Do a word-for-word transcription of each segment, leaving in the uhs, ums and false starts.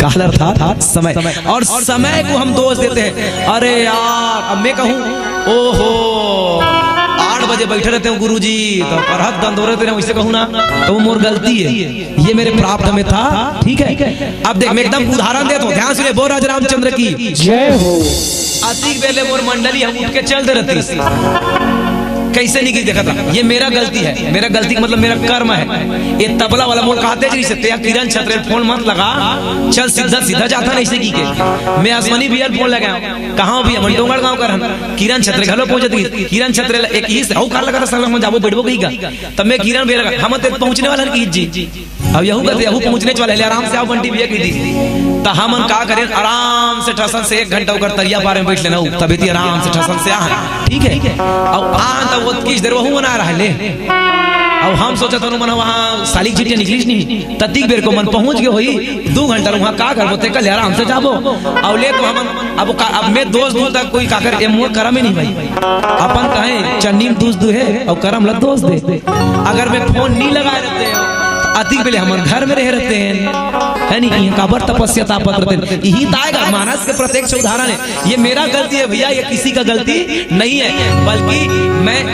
काल अर्थात समय। और समय को हम दोष देते हैं। अरे यार, अब मैं कहूँ, ओहो, आठ बजे बैठे रहते हो गुरुजी, तो परहत दंदोरे तेरे, वैसे कहूँ ना, तो वो मोर गलती है, ये मेरे प्रारब्ध में था। ठीक है, अब देख, मैं एकदम उदाहरण देता हूँ, ध्यान से ले, बोल राजा रामचंद्र की। जय हो। अतिक बेले मोर मंडली हम उठ के चल दे रहती। कैसे नहीं की देखा था, ये मेरा गलती है। मेरा गलती का मतलब मेरा कर्म है। ये तबला वाला मोर कहते जी से, "तेरा किरण छत्रे फोन मत लगा, चल सीधा सीधा जाता नहीं से की के।" मैं अश्वनी भैया फोन लगाया, "कहाँ भैया?" "मन डोंगरगांव कर हम।" किरण छत्रे घलो पहुंचत गई। किरण छत्रे एक ही से, "हऊ कार लगा था, साला हम जाबो बैठबो कहीं का।" तब मैं किरण भैया लगा, "हम ते पहुंचने वाला की जी।" अब यहू कहते, "यहू पहुंचने वाला है, आराम से आओ बंटी भैया," की दी। तो हमन का करें, आराम से ठसन से एक घंटा ओकर तरिया पार में बैठ लेना, तबे ती आराम से ठसन से आ, ठीक है। अब आ तब वो किस देर वहू मना रहा ले। अब हम सोचा था मन वहाँ सालिक चिट्ठिया निकलिस नहीं, ततिक बेर को मन पहुंच गए होई, दो घंटा वहाँ का करबो, ते कल आराम से जाबो। अब ले तो हम अब का, अब मैं दोष दूं तक कोई काकर, ए मोर करम ही नहीं भाई। अपन कहे चन्नी में दोष दू है और करम ला दोष दे। अगर मैं फोन नहीं लगा रहते, अतिक बेले हमन घर में रह रहते हैं, है नहीं? यहाँ काबर तपस्या तापत रहते हैं। यही ताएगा, मानस के प्रत्यक्ष उदाहरण है। ये मेरा गलती है भैया, ये किसी का गलती नहीं है, बल्कि मैं,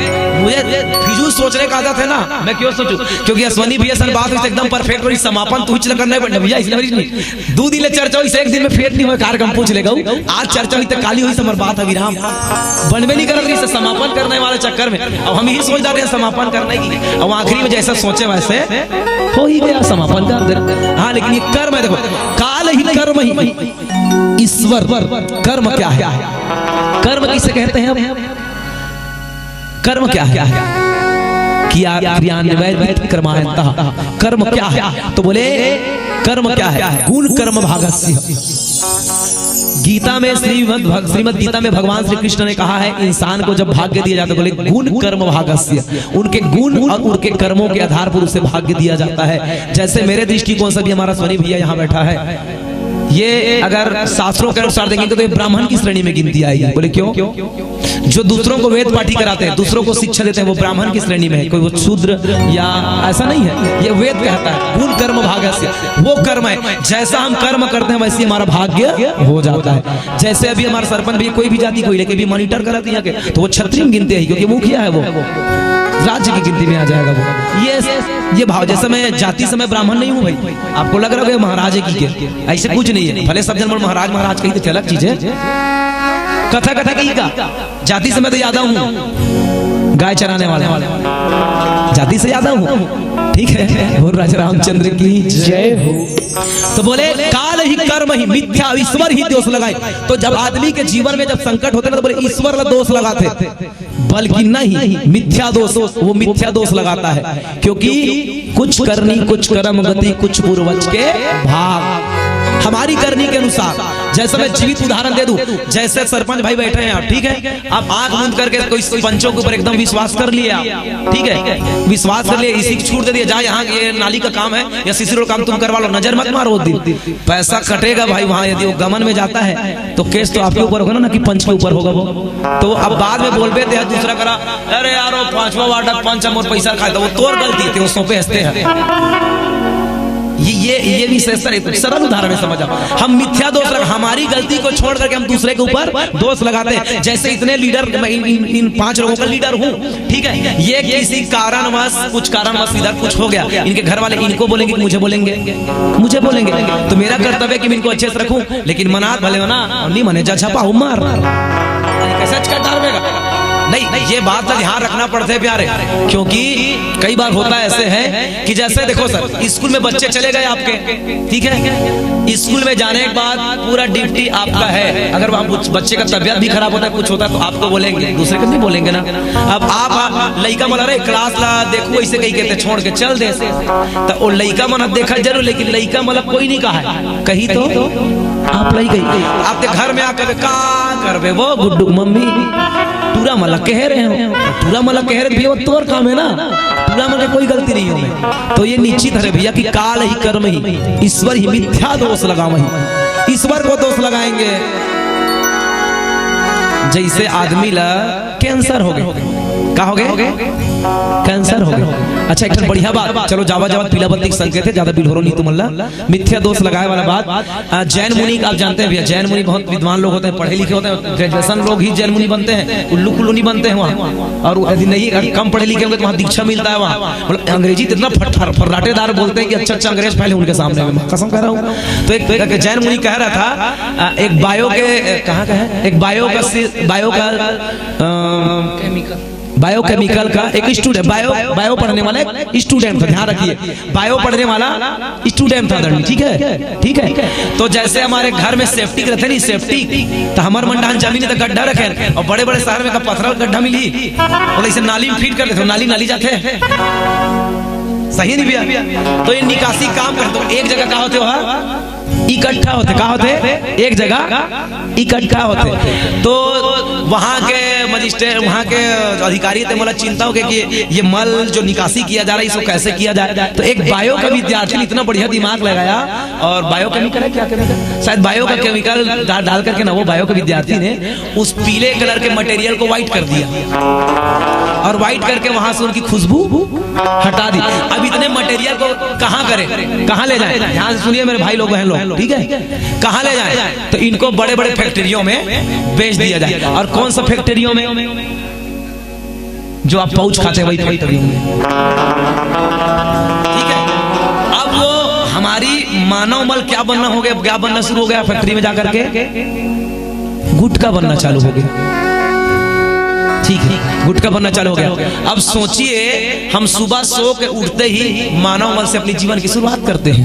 मुझे फिजूल सोचने का आदत है ना, मैं क्यों सोचूं? क्योंकि अश्वनी भैया सन बात हुई एकदम परफेक्ट और समापन तू ही करना है भैया, इसलिए नहीं। दो दिन ले चर्चा हुई, एक दिन में फेर नहीं हुआ, कार्यक्रम पूछ लेगा। आज चर्चा हुई तो काली हुई, समर बात है विराम बनवे नहीं करत रही से समापन करने वाले चक्कर में। अब हम यही सोच जाते हैं समापन करने की, अब आखिरी में जैसा सोचे वैसे हो ही गया समापन का। हाँ, लेकिन ये कर्म है, देखो, काल ही कर्म ही ईश्वर। कर्म क्या है? कर्म किसे कहते हैं हम? कर्म क्या है? किया क्रियान्वय कर्मायंतः। कर्म क्या है? तो बोले, कर्म क्या है? गुण कर्म भागस्य। गीता में श्रीमद भग, श्रीमद गीता में भगवान श्री कृष्ण ने कहा है, इंसान को जब भाग्य दिया जाता है, बोले गुण कर्म भागस्य, उनके गुण और उनके कर्मों के आधार पर उसे भाग्य दिया जाता है। जैसे मेरे दृष्टिकोण से भी हमारा स्वनी भैया यहाँ बैठा है, ये अगर शास्त्रों के अनुसार देखेंगे तो ये ब्राह्मण की श्रेणी में गिनती आएगी। बोले क्यों? जो दूसरों को वेद पाठी कराते हैं, दूसरों को शिक्षा देते हैं, वो ब्राह्मण की श्रेणी में है, कोई वो शूद्र या ऐसा नहीं है। ये वेद कहता है गुण कर्म भागस्य, वो कर्म है, जैसा हम कर्म करते हैं वैसे ही हमारा भाग्य हो जाता है। जैसे अभी हमारा सरपंच भी कोई भी जाति कोई लेके भी मॉनिटर कराते हैं यहाँ के, तो वो छत्री में गिनते हैं क्योंकि मुखिया है, वो राज्य की गिनती में आ जाएगा वो। ये ये भाव, जैसे मैं जाति से मैं ब्राह्मण नहीं हूँ भाई, आपको लग रहा है महाराज है की के, ऐसे कुछ नहीं है। भले सब जन बोल महाराज महाराज कही तो अलग चीज है। कथा कथा की का जाति से मैं तो यादव हूँ, गाय चराने वाले जाति से यादव हूँ, ठीक है। बोल राजा रामचंद्र की जय हो। तो बोले काल ही कर्म ही मिथ्या, ईश्वर ही दोष लगाए। तो जब आदमी के जीवन में जब संकट होते ना तो बोले ईश्वर ला दोष लगाते, बल्कि नहीं, मिथ्या दोष, वो मिथ्या दोष लगाता है। क्योंकि कुछ करनी कुछ कर्म गति कुछ पूर्वज के भाग, हमारी करनी के अनुसार। जैसे मैं जीवित उदाहरण दे दूं, जैसे सरपंच भाई बैठे हैं आप, ठीक है, आप आंख बंद करके कोई पंचों के ऊपर एकदम विश्वास कर लिए आप, ठीक है, विश्वास कर लिए, इसी की छूट दे दिया, जा यहाँ ये नाली का काम है या सीसी रोड काम तुम करवा लो, नजर मत मारो उस दिन, पैसा कटेगा भाई वहां। यदि वो गमन में जाता है तो केस तो आपके ऊपर होगा ना, ना कि पंच के ऊपर होगा वो। तो अब बाद में बोलबे ते दूसरा करा, "अरे यार, वो पांचवा वार्ड का पंच मोर पैसा खाए था, वो तोर गलती थी, वो सौंपे हंसते हैं।" ये ये ये भी से- सर, एक सरल उदाहरण है, समझ आओ। हम मिथ्या दोष लगा, हमारी गलती को छोड़ करके हम दूसरे के ऊपर दोष लगाते हैं। जैसे इतने लीडर, मैं इन, इन, इन पांच लोगों का लीडर हूँ, ठीक है, ये किसी कारणवश, कुछ कारणवश इधर कुछ हो गया, इनके घर वाले इनको बोलेंगे कि मुझे बोलेंगे, मुझे बोलेंगे, तो मेरा कर्तव्य है कि मैं इनको अच्छे से रखूं। लेकिन मनात भले हो ना, और नहीं मने जा छपा हो मार। कैसे अच्छा डाल देगा? नहीं, ये बात का ध्यान रखना पड़ता है प्यारे, क्योंकि कई बार होता ऐसे है कि जैसे देखो सर, स्कूल में बच्चे चले गए आपके, ठीक है, स्कूल में जाने के बाद पूरा ड्यूटी आपका है। अगर वहाँ कुछ बच्चे का तबियत भी खराब होता है, कुछ होता है, तो आपको बोलेंगे, दूसरे को नहीं बोलेंगे ना। अब आप लइका मन ला, "अरे क्लास ला देखू," ऐसे कही के छोड़ के चल दे, तो वो लइका मन देखा जरूर, लेकिन लइका मन ला कोई नहीं कहा है, कही तो आप लई गई। आप ते घर में आकर का करबे वो गुड्डू मम्मी, टूरा मन ला कह रहे हो, टूरा मन ला कह रहे भैया, वो तोर काम है ना, टूरा मन के कोई गलती नहीं हो। तो ये निश्चित है भैया कि काल ही कर्म ही, ईश्वर ही मिथ्या दोष लगावही, ईश्वर को दोष लगाएंगे। जैसे आदमी ला कैंसर हो गए, का हो गए? कैंसर हो गए। अच्छा, एक ठन बढ़िया बात, चलो, जावा जावा पीला बत्ती के संकेत हे, ज्यादा बिलहोरो नहीं तुमन ला। मिथ्या दोष लगाए वाला बात, आ, जैन मुनि, आप जानते हैं भैया, जैन मुनि बहुत विद्वान लोग होते हैं, पढ़े लिखे होते हैं, ग्रेजुएशन लोग ही जैन मुनि बनते हैं, उल्लू कुल्लू नहीं बनते हैं वहाँ। और वो यदि नहीं, अगर कम पढ़े लिखे होंगे तो वहाँ दीक्षा मिलता है वहाँ। मतलब, अंग्रेजी तो इतना फट-, फर-, फर्राटेदार बोलते हैं कि अच्छा अच्छा अंग्रेज फैले उनके सामने में, कसम कह रहा हूँ। तो एक, एक जैन मुनि कह रहा था, आ, एक बायो के, कहाँ का है, एक बायो का सि-, बायो का, अ, बायोकेमिकल का एक स्टूडेंट, बायो, बायो पढ़ने वाला एक स्टूडेंट था, ध्यान रखिए, बायो पढ़ने वाला स्टूडेंट था, दंडी, ठीक है, ठीक है। तो जैसे हमारे घर में सेप्टिक रहते नहीं, सेप्टिक, तो हमारे मन डाहन जमीन तो गड्ढा रखे, और बड़े बड़े शहर में का पथरा गड्ढा मिली, बोले, "इसे नाली में फीड कर देते हो, नाली, नाली जाते हैं।" सही नहीं भैया? तो ये निकासी काम करते हो, एक जगह का होते हो, हाँ? इकट्ठा होते, का होते? एक जगह इकट्ठा होते। तो वहाँ के मजिस्ट्रेट, वहाँ के अधिकारी थे, बोला, चिंता हो गया कि ये मल जो निकासी किया जा रहा है, इसको कैसे किया जाए। तो एक बायो का विद्यार्थी ने इतना बढ़िया दिमाग लगाया, और बायो केमिकल है, क्या केमिकल, शायद बायो का केमिकल डाल, डाल करके ना, वो बायो के विद्यार्थी ने उस पीले कलर के मटेरियल को व्हाइट कर दिया, और व्हाइट करके वहां से उनकी खुशबू हटा दी। अब इतने मटेरियल को कहाँ करें, कहाँ ले जाएं? ध्यान से सुनिए मेरे भाई लोग, बहन लोग, ठीक है, कहाँ ले जाएं? तो इनको बड़े बड़े फैक्ट्रियों में बेच दिया जाए। और कौन सा फैक्ट्रियों में? जो आप पाउच खाते हैं, वही फैक्ट्रियों में। ठीक है, अब वो हमारी मानव मल क्या बनना हो गया, क्या बनना शुरू हो गया फैक्ट्री में जाकर के? गुटखा बनना चालू हो गया। ठीक है, गुटखा बनना चालू हो गया। अब सोचिए, हम सुबह सो के उठते ही मानव मल से अपने जीवन की शुरुआत करते हैं।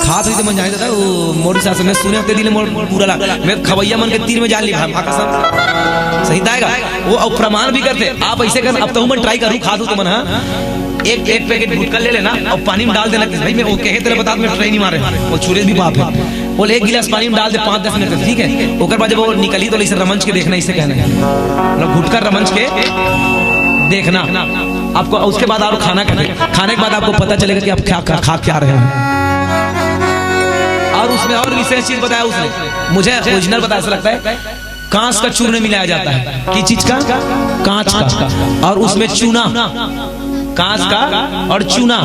खात हुई तो मन जाने देता, वो मोरी सास में सुने होते दिल मोर पूरा ला, मैं खवैया मन के तीर में जान ली, भाई, माँ कसम। सही ताएगा। वो अब प्रमाण भी करते, आप ऐसे कर, अब तो मन ट्राई करूँ, खात हो तो मन, हाँ, एक, एक पैकेट गुटखा ले लेना और पानी में डाल देना कि भाई, मैं वो कहे तेरे बता, मैं ट्राई नहीं मारे, वो छुरे भी बाप है। बोले, "एक गिलास पानी में डाल दे, पाँच दस मिनट तक, ठीक है?" ओकर बाद जब वो निकली तो इसे रमंच के देखना, इसे कहना है, मतलब, गुटखा रमंच के देखना आपको। उसके बाद आप खाना खाए, खाने के बाद आपको पता चलेगा कि आप क्या खा, खा क्या रहे हैं। और उसमें और विशेष चीज बताया उसने, मुझे ओरिजिनल बताया, ऐसा लगता है, कांच का चूर्ण मिलाया जाता है। किस चीज का? कांच का। और उसमें चूना, कांच का और चूना।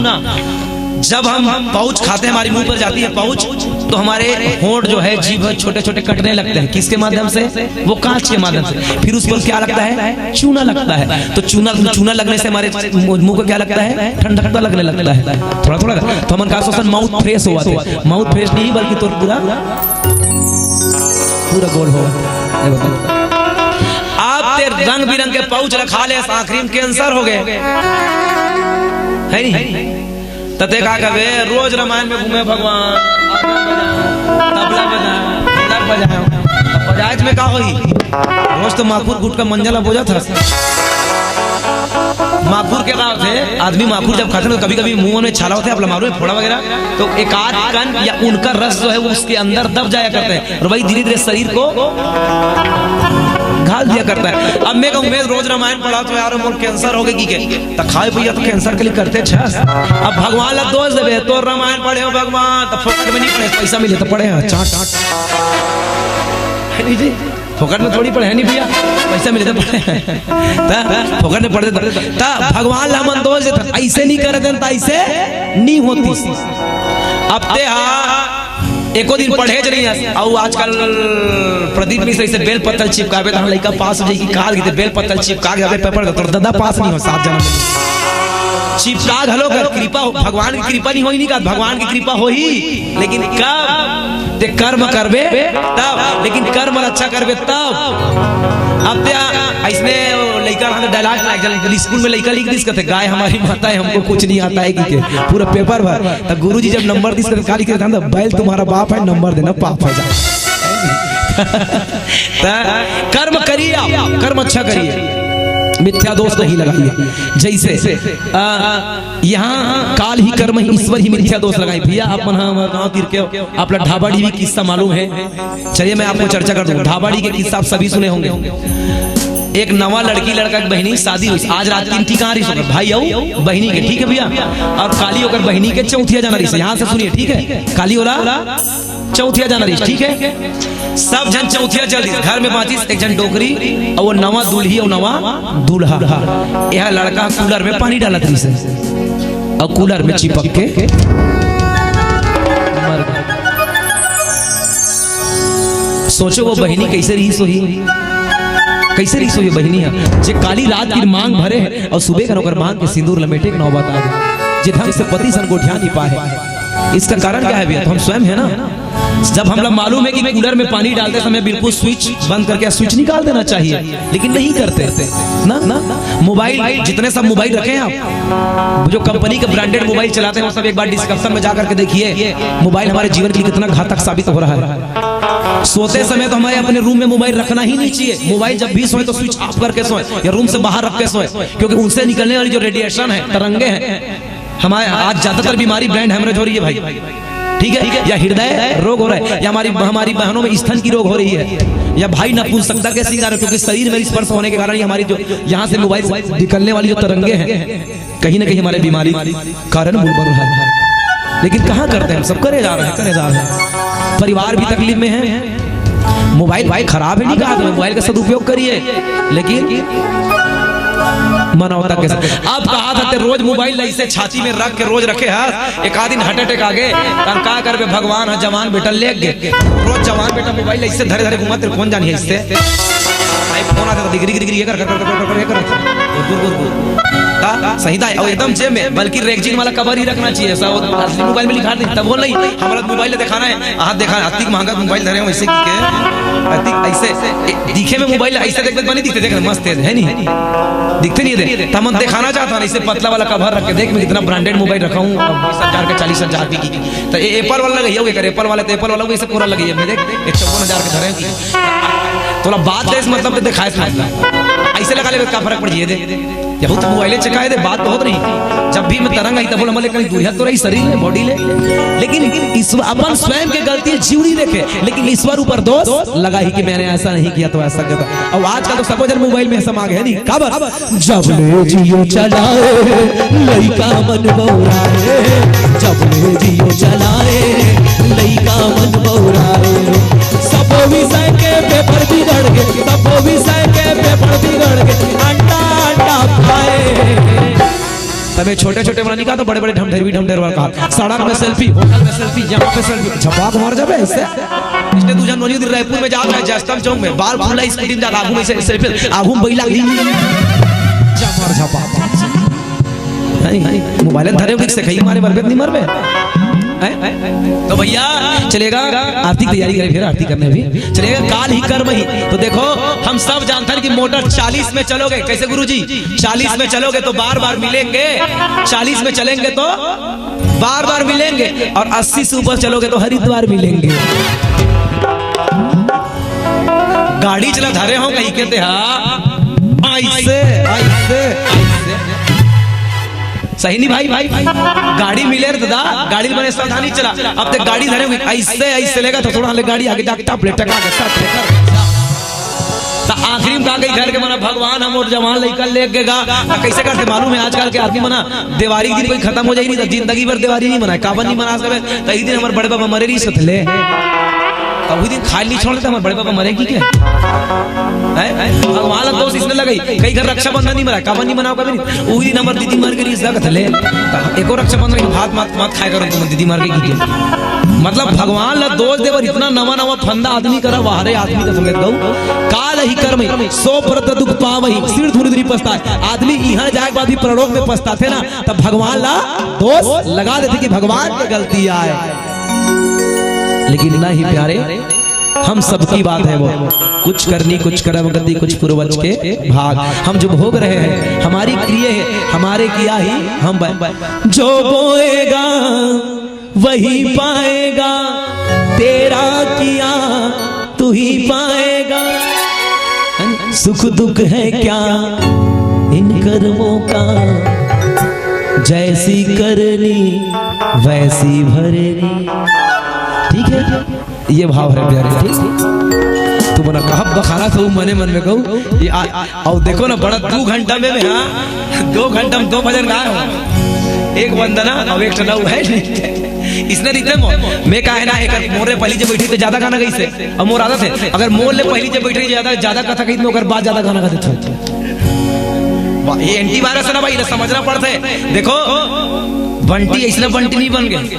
जब हम पाउच खाते हैं, हमारे मुंह पर जाती है पाउच, तो हमारे होंठ जो है, जीभ, छोटे छोटे कटने लगते हैं। किसके माध्यम से? वो कांच के माध्यम से। फिर उस पर क्या लगता है? चूना लगता है। तो चूना, चूना लगने से हमारे मुंह को क्या लगता है? ठंडकता लगने लगता है थोड़ा थोड़ा। तो हमन का सोचन, माउथ फ्रेश हुआ थे, माउथ फ्रेश नहीं, बल्कि तो पूरा, पूरा गोल हो। ये बताओ, आप ते रंग बिरंग के पाउच रखा ले, आखिरी में कैंसर हो गए, है नहीं? त ते का कहबे, रोज रामायण में घूमे भगवान, तबला बजाए, ढोलक बजाए, बजाए में का होही? रोज तो माखुर गुटखा मंजल बोजत हस। माखुर के का होथे? आदमी माखुर जब खाथे ना, तो कभी-कभी मुंह में छाला होथे, आप लमारू में फोड़ा वगैरह, तो एक आध कण या उनका रस जो है, वो उसके अंदर दब जाया करता है और वही धीरे-धीरे शरीर को घाल दिया करता है। अब मैं कहूँ, मैं रोज रामायण पढ़ा तो यार, मोर कैंसर हो गए कि के? त खाए पिए तो कैंसर के लिए करते छस। अब भगवान ला दोष देबे, तो रामायण पढ़े हो भगवान, तो फोकट में नहीं पढ़े, पैसा मिले तो पढ़े हैं, चाट। है नहीं जी? फोकट में थोड़ी पढ़े, है नहीं भैया, पैसा मिले तो पढ़े। त फोकट में पढ़े त, त भगवान ला मन दोष देता, ऐसे नहीं कर देन, त ऐसे नहीं होती। अब ते हा एको दिन पढ़े च नहीं हस, अउ आजकल प्रदीप मिश्र से बेल पत्तल चिपकाबे, त लइका पास हो जाई कि काल गीते बेल पत्तल चिपका के अबे पेपर दे, तोर दादा पास नहीं हो सात जन्म में। चिपका घलो कर, कृपा हो, भगवान की कृपा नहीं होई, नहीं का, भगवान की कृपा होही, लेकिन कब? ते कर्म करबे तब, लेकिन कर्म अच्छा करबे तब। अब ते ऐसने लइका रहन, डायलॉग लाग जाए, स्कूल में लइका लिख दिस कहते, "गाय हमारी माता है, हमको कुछ नहीं आता है," कि के पूरा पेपर भर। त गुरुजी जब नंबर दिस कहते, का लिखे रहता? "बैल तुम्हारा बाप है, नंबर देना पाप है।" जा त कर्म करिए आप, कर्म अच्छा करिए, मिथ्या दोष नहीं लगाइए। जैसे, आ, यहाँ काल ही कर्म ही ईश्वर ही मिथ्या दोष लगाई। भैया, आप मन ह हमर गांव तीर के, आप ला ढाबा डीवी किस्सा मालूम है? चलिए, मैं आपको चर्चा कर दूं। ढाबा डी के किस्सा आप सभी सुने होंगे। एक नवा लड़की लड़का के बहिनी शादी हुई, आज रात तीन ठी कहाँ रही, भाई अउ बहिनी के, ठीक है भैया। और काली ओकर बहिनी के चौथिया जाना रही, यहाँ से सुनिए, ठीक है। काली ओला चौथिया जाना रहिस, ठीक है, सब झन चौथिया चल दिस। घर में बांचिस एक झन डोकरी, अउ वो नवा दूल्ही अउ नवा दूल्हा। यह लड़का कूलर में पानी डालत रहिस अउ कूलर में चिपक के मर गे। सोचो वो बहिनी कैसे रहिस होही, कैसे रहिस होही बहिनी ह, जे काली रात के मांग भरे हे अउ सुबह कर ओकर मांग के सिंदूर लपेटे के नौबत आ गे, जे ढंग से पति सन गोठिया नहीं पाए। इसका कारण क्या है भैया? तो हम स्वयं है ना। जब हम लोग मालूम है कि कूलर में पानी डालते समय बिल्कुल स्विच बंद करके स्विच निकाल देना चाहिए, लेकिन नहीं करते ना। ना, मोबाइल, जितने सब मोबाइल रखे हैं आप, जो कंपनी के ब्रांडेड मोबाइल चलाते हैं, वो सब एक बार डिस्क्रिप्शन में जा करके देखिए, मोबाइल हमारे जीवन के लिए कितना घातक साबित हो रहा है। सोते समय तो हमारे अपने रूम में मोबाइल रखना ही नहीं चाहिए। मोबाइल जब भी सोए तो स्विच ऑफ करके सोए या रूम से बाहर रख के सोए, क्योंकि उनसे निकलने वाली जो रेडिएशन है, तरंगे हैं, हमारे आज ज्यादातर बीमारी ब्रेन हेमरेज हो रही है भाई, ठीक है, या हृदय रोग हो रहा है, या हमारी हमारी बहनों में स्तन की रोग हो रही है, या भाई नपुंसकता के शिकार है, क्योंकि शरीर में स्पर्श होने के कारण ये हमारी जो यहाँ से मोबाइल से निकलने वाली जो तरंगे हैं, कहीं ना कहीं हमारे बीमारी कारण मूल बन रहा है। लेकिन कहाँ करते हैं हम सब? करे जा रहे हैं, करे जा रहे हैं। परिवार भी तकलीफ में है। मोबाइल भाई खराब है नहीं कहा, तो मोबाइल का सदुपयोग करिए, लेकिन मानवता के साथ। अब कहा था ते रोज मोबाइल ऐसे छाती में रख के रोज रखे हा, एक आध दिन हार्ट अटैक आ गे, तब का करबे? भगवान ह जवान बेटा ले गे, रोज जवान बेटा मोबाइल ऐसे धरे धरे घूमत रहे, कौन जानी है इससे। भाई फोन आता था, डिग्री डिग्री ये कर कर कर कर कर ये कर, गुर गुर गुर गुर। का सही था, और एकदम जेब में, बल्कि रेगजीन वाला कवर ही रखना चाहिए। ऐसा वो असली मोबाइल में लिखा नहीं, तब वो नहीं, हमारा मोबाइल दिखाना है, हाथ दिखा, अतिक महंगा मोबाइल धरे हो, ऐसे के, अतिक ऐसे, ए, दिखे में मोबाइल ऐसे देख, बनी दिखते, देख, मस्त है, है नहीं? दिखते नहीं थे, तो हम दिखाना चाहता हूँ, इसे पतला वाला कवर रख के देख, मैं कितना ब्रांडेड मोबाइल रखा हूँ, बीस हजार का, चालीस हजार की, की। तो ये एप्पल वाला लगे, ये कर एप्पल वाले, तो एप्पल वाला, वो इसे पूरा लगे, ये मैं देख, एक चौवन हजार के धरे हैं की। थोड़ा बात है इस मतलब तो दिखाए इस मतलब। ऐसे लगा ले, का फर्क पड़ जाए दे। यहू तो मोबाइले चकाए दे, बात बहुत नहीं। जब भी मैं तरंग आई, तब बोला, "मले कहीं दुनिया तो रही शरीर में, बॉडी ले।" लेकिन ईश्वर, अपन स्वयं के गलती जीवनी देखे, लेकिन ईश्वर ऊपर दोष लगा ही कि मैंने ऐसा नहीं किया तो ऐसा किया था। अब आजकल तो सबो जन मोबाइल में समा गए नहीं, काबर? जब ले जियो चलाए, लइका मन बौराए, जब ले जियो चलाए, लइका मन बौराए। सबो विषय के पेपर बिगड़ गे, सबो विषय के पेपर बिगड़ गे, अंडा अंडा पाए। तबे छोटे छोटे मन निकाल तो बड़े बड़े ढमढेरवी ढमढेरवा का। सड़क में सेल्फी, होटल में सेल्फी, यहाँ पे सेल्फी, झपाक मार जाबे ऐसे। इसने दू झन नोनी दिन रायपुर में जात रहे, जयस्तंभ चौक में, बाल खुला स्कूटी में जात, आगू में से सेल्फी, आगू में बैला, झपाक मार झपाक। नहीं, मोबाइल धरे हो, ठीक से कहीं मारे, मरबे नहीं मरबे। हैं? तो भैया चलेगा, आरती की तैयारी करें, फिर आरती करने अभी चलेगा। काल ही कर्म ही। तो देखो, हम सब जानते हैं कि मोटर चालीस में चलोगे, कैसे गुरुजी? चालीस में चलोगे तो बार बार मिलेंगे, चालीस में चलेंगे तो बार बार मिलेंगे, और अस्सी से ऊपर चलोगे तो हरिद्वार मिलेंगे। गाड़ी चला धरे हो कहीं कहते, हाँ, ऐसे, ऐसे, ऐसे। सही नहीं भाई, भाई, भाई। गाड़ी मिले रे दादा, गाड़ी बने सावधानी चला। अब तक गाड़ी धरे हुए ऐसे, ऐसे लेगा तो थोड़ा ले गाड़ी आगे जाके टप ले, टका के साथ लेकर। तो आखिरी में का कही घर के मना, "भगवान हम और जवान लइका ले के गा।" तो कैसे करते मालूम है, आजकल के आदमी मना देवारी के दिन कोई खत्म हो जाए नहीं, तो जिंदगी भर देवारी नहीं मनाए। काबर नहीं मना सकते? तो एक दिन हमारे बड़े बाबा मरे नहीं सतले, तो वही दिन खाए नहीं छोड़ देते, हमारे बड़े बाबा मरे की क्या? हैं? भगवान ला दोष इसने लगाई, कई घर रक्षाबंधन नहीं मनाए, काबर नहीं मनाओ कभी नहीं। वही दिन हमारी दीदी मर गई, इस जगह थले। तो एको रक्षाबंधन के भात मत, मत खाए करो तुम, दीदी मर गई की क्या? मतलब भगवान ला दोष देवर इतना नवा नवा फंदा आदमी करा, वाह रे आदमी का समेत गऊ। काल ही कर्म, सो परत दुख पावही, सिर धुन धुन पछताए। आदमी यहाँ जाए के बाद भी परलोक में पछताते ना, तब भगवान ला दोष लगा देते कि भगवान की गलती आए। लेकिन नहीं प्यारे, हम सबकी बात है वो, कुछ करनी, कुछ कर्म गति, कुछ पूर्वज के भाग। हम जो भोग रहे हैं, हमारी क्रिया है, हमारे किया ही हम ब-, जो बोएगा वही पाएगा, तेरा किया तू ही पाएगा। सुख दुख है क्या इन कर्मों का, जैसी करनी वैसी भरनी। ठीक है, ये भाव है प्यारे, ठीक। तू मना कहा बखाना तो मने मन में कहूँ, ये आ, आ, और देखो ना, बड़ा दो घंटा में, में, हाँ, दो घंटा में दो भजन गाए हो। एक वंदना अउ एक ठन अउ हे नहीं। इसने रीते मो, मैं का हे ना, एक मोर ले पहिली जे बइठे त जादा गाना गाइस हे, अउ मोर आदत हे, अगर मोर ले पहिली जे बइठे जादा, जादा कथा कही त ओकर बाद जादा गाना गा देथे। वाह, ये एंटीवायरस हे ना भाई, इला समझना पड़थे। देखो, बंटी अइसने बंटी नहीं बन गे। ठीक,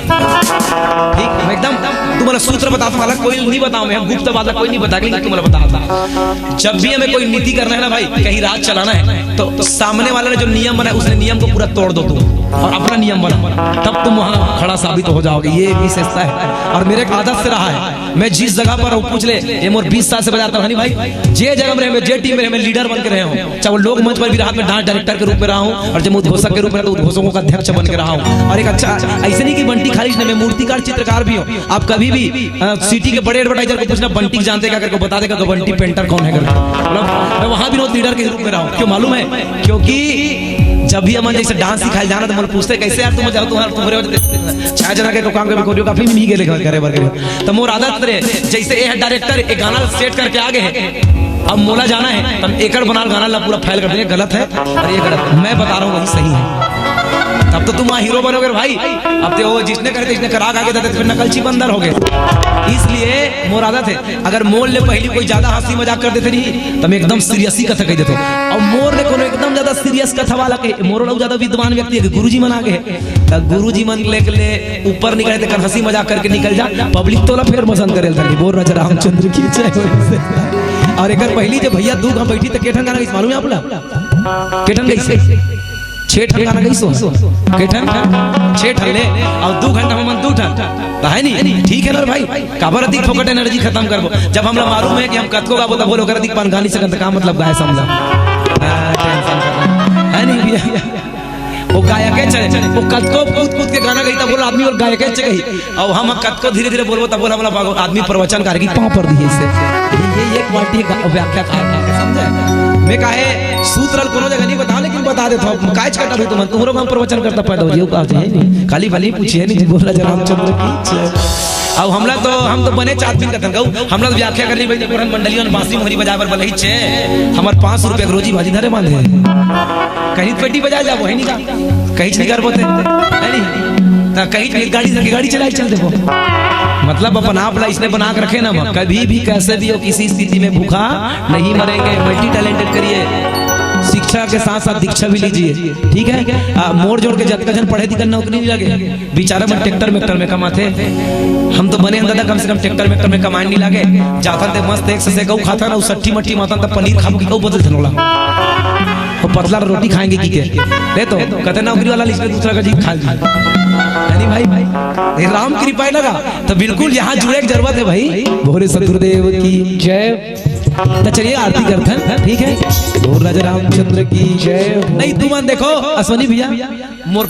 मैं एकदम तुम्हारा सूत्र बताता हूँ, हालांकि कोई नहीं बताऊँ मैं, गुप्त बात ला कोई नहीं बता, लेकिन तुम्हारा बताता हूँ। जब भी हमें कोई नीति करना हे ना भाई, कहीं राज चलाना हे, तो सामने वाले ने जो नियम बनाया, उसने नियम को पूरा तोड़ दो तुम, और अपना नियम बनाओ, तब तुम वहाँ खड़ा साबित हो जाओगे। ये विशेषता हे, और मेरे एक आदत से रहा हे। मैं जिस जगह पर रहूँ, पूछ ले, ये मोर बीस साल से बजाता हूँ, हाँ नहीं भाई, जे जगह में रहे, मैं जे टीम में रहे, मैं लीडर बन के रहे हूँ। चाहे वो लोक मंच पर भी रहा, मैं डांस डायरेक्टर के रूप में रहा हूँ, और जब मैं उद्घोषक के रूप में रहा, तो उद्घोषकों का अध्यक्ष बन के रहा हूँ। और एक अच्छा, ऐसे नहीं कि बंटी खाली, मैं मूर्तिकार, चित्रकार भी हूँ। आप कभी भी, अ, सिटी के बड़े एडवर्टाइजर को पूछना, बंटी जानते क्या करके, बता देगा कि बंटी पेंटर कौन है करके। मतलब, मैं वहाँ भी लीडर के रूप में रहा हूँ। क्यों मालूम है? क्योंकि जब भी हमन जैसे डांस सिखाए जाना, तो मन पूछते, "कैसे यार तुम जाओ, तुम्हारे, तुम्हारे वजह से छह जना के तो काम करके कोरियोग्राफी में नहीं गेले करे बर करे।" तो मोर आदत रे, जैसे ये डायरेक्टर एक गाना सेट करके आ गए हैं, अब मोला जाना है, तब एकड़ बनाल गाना ला पूरा फैल कर देंगे, गलत है और ये गलत है। मैं बता रहा हूँ, वही सही है। तब तो तुम वहाँ हीरो बनोगे रे भाई। अब तो वो जिसने करे थे, इसने करा के आगे था, तो फिर नकलची बंदर हो गए। इसलिए मोर आदत है, अगर मोर ले पहिली कोई ज्यादा हंसी मजाक कर देथे नहीं, तो मैं एकदम सीरियस ही कथा कह देथों। अउ मोर ले कोनो एकदम ज्यादा सीरियस कथा वाला के, मोरो लोग ज्यादा विद्वान व्यक्ति है, गुरुजी मन आ गए, तो गुरुजी मन ले, ले ऊपर निकले, तो हंसी मजाक करके निकल जा, पब्लिक तोला फेर पसंद करे था। बोल राजा रामचंद्र की जय। और एक पहिली जब भैया दू घंटा बैठी, तो के ठन गाना गाइस मालूम है आप ला? के ठन गाइस? छह ठन गाना गाइस हो। के ठन? छह ठन ले, अउ दू घंटा में मन दू ठन। तो है नहीं? ठीक है ना रे भाई? काबर अधिक फोकट एनर्जी खत्म करबो? जब हमला मालूम है कि हम कतको गाबो, तब बोलो, कर अधिक पान गा नहीं सकत, का मतलब गाए समझा? हाँ, टेंशन खत्म। है नहीं भैया? वो गायक है, चले, वो कतको कूद कूद के गाना गाई, तब बोलो आदमी और गायक है, चले। अउ हम कतको धीरे-धीरे बोलबो, तब बोला, बोला, आदमी प्रवचन करेगी, पाँव पर दिए इसे। ये, ये क्वालिटी है गा-, व्याख्याकार का, समझे? मैं काहे सूत्र ल कोनो जगह नहीं बताओ, लेकिन बता देता हूँ, काज कटा भी तुम, तुम्हारो काम प्रवचन करता पैदा हो जियो, का है नहीं? खाली भली पूछिए नहीं, बोला जय रामचंद्र की जय। अब हमला तो, हम तो बने चार दिन का तंगऊ, हमला तो व्याख्या करनी भाई, पुरान मंडलियों में बांसुरी मोहरी बजाए बर बलही छे, हमार पाँच सौ रुपया के रोजी भाजी धरे बांधे। कहीं पेटी बजाए जाबो, है नहीं का? कहीं नहीं करबो ते, है नहीं? ता कहीं एक गाड़ी से गाड़ी चलाए चल देबो। मतलब अपन आप ला इसने बना के रखे ना, कभी भी कैसे भी हो, किसी स्थिति में भूखा नहीं मरेंगे। मल्टी टैलेंटेड करिए, शिक्षा के साथ साथ दीक्षा भी लीजिए, ठीक है? आ, मोर जोड़ के जतका जन पढ़े दिखन नौकरी नहीं लगे, बेचारा मन ट्रैक्टर मैक्टर में कमाथे। हम तो बने हन दादा, कम से कम ट्रैक्टर मैक्टर में कमाए नहीं लागे। जाथन ते मस्त एक से, से गऊ खाथन, अउ सट्ठी मट्ठी मातन त पनीर खाबो कि गऊ बदल थन ओला। वो पतला रोटी खाएंगे की के? ले तो, कहते नौकरी वाला लिख के दूसरा का जी खा ली। यानी भाई, ये राम कृपा है लगा, तो बिल्कुल यहाँ जुड़े की जरूरत है भाई। भोले सतगुरुदेव की जय। तो चलिए आरती करथन, ठीक है? भोले राजा रामचंद्र की जय। नहीं, तुम देखो, अश्वनी भैया, मोर